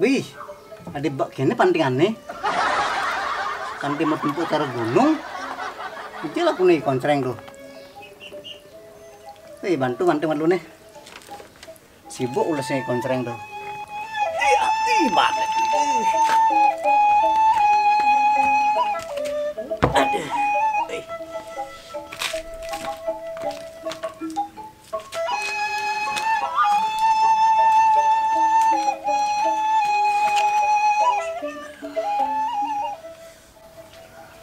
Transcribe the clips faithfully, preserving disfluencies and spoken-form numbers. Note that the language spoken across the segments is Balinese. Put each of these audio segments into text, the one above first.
Wih, ade bak kene pantingane. Kanti mau tempuk cara gunung. Ijil aku nih koncreng tuh. Wih, bantu, bantu malu nih. Sibuk ulasnya koncreng tuh. Iya, ih, mati. Aduh. Ih.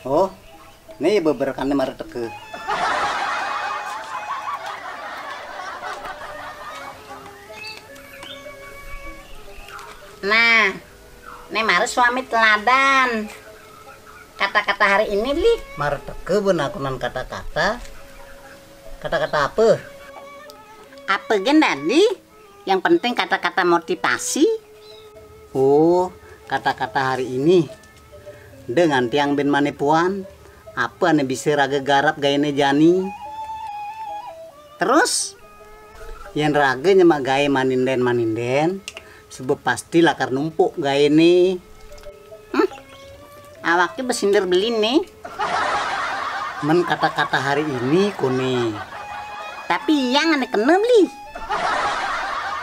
Oh, nih beberekannya mari teke. Nah, nih mari suami teladan. Kata-kata hari ini, Bli. Mari teke benakunan kata-kata. Kata-kata apa? Apa gen tadi? Yang penting kata-kata motivasi. Oh, kata-kata hari ini. Dengan tiang ben manipuan, apa ane bisa raga garap gaene jani? Terus? Yen raga nyemak gae maninden-maninden, sebab pasti lakar numpuk gaene. Hmm, awaknya besindir beli nih. Men kata-kata hari ini kone. Tapi yang ane kena beli.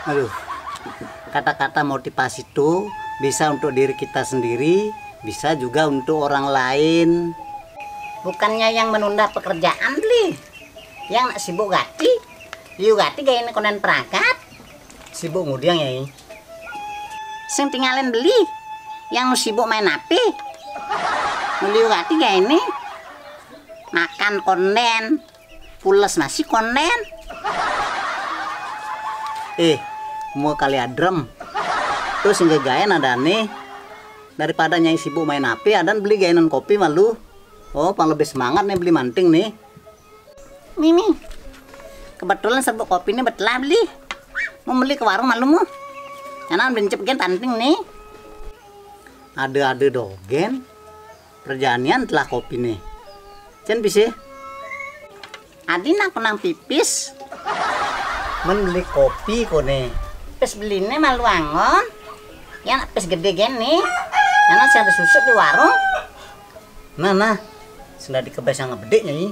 Aduh, kata-kata motivasi itu bisa untuk diri kita sendiri, bisa juga untuk orang lain. Bukannya yang menunda pekerjaan beli, yang nak sibuk gati, liu gati gaene konden peragat. Sibuk ngudiang ya. Sing tinggalin beli, yang sibuk main H P. Liu gati gaene makan konden, pules masih konden. Eh, mau kali adrem. Terus sing gaen ada nih. Daripada nyai sibuk main H P, adan beli gaenan kopi malu. Oh, pang lebih semangat nih beli manting nih. Mimi, kebetulan serbuk kopi nih betelah beli. Mau beli ke warung malu mu. Karena beli cep gen tanting nih. Ada-ada dogen. Perjanian telah kopi nih. Cen bisi. Adi nak nang pipis. Men beli kopi kone. Pes beline malu angon. Ya nak pes gede gen nih. Karena saya ada susuk di warung. Nah, nah. Sudah dikebas yang gede nyai.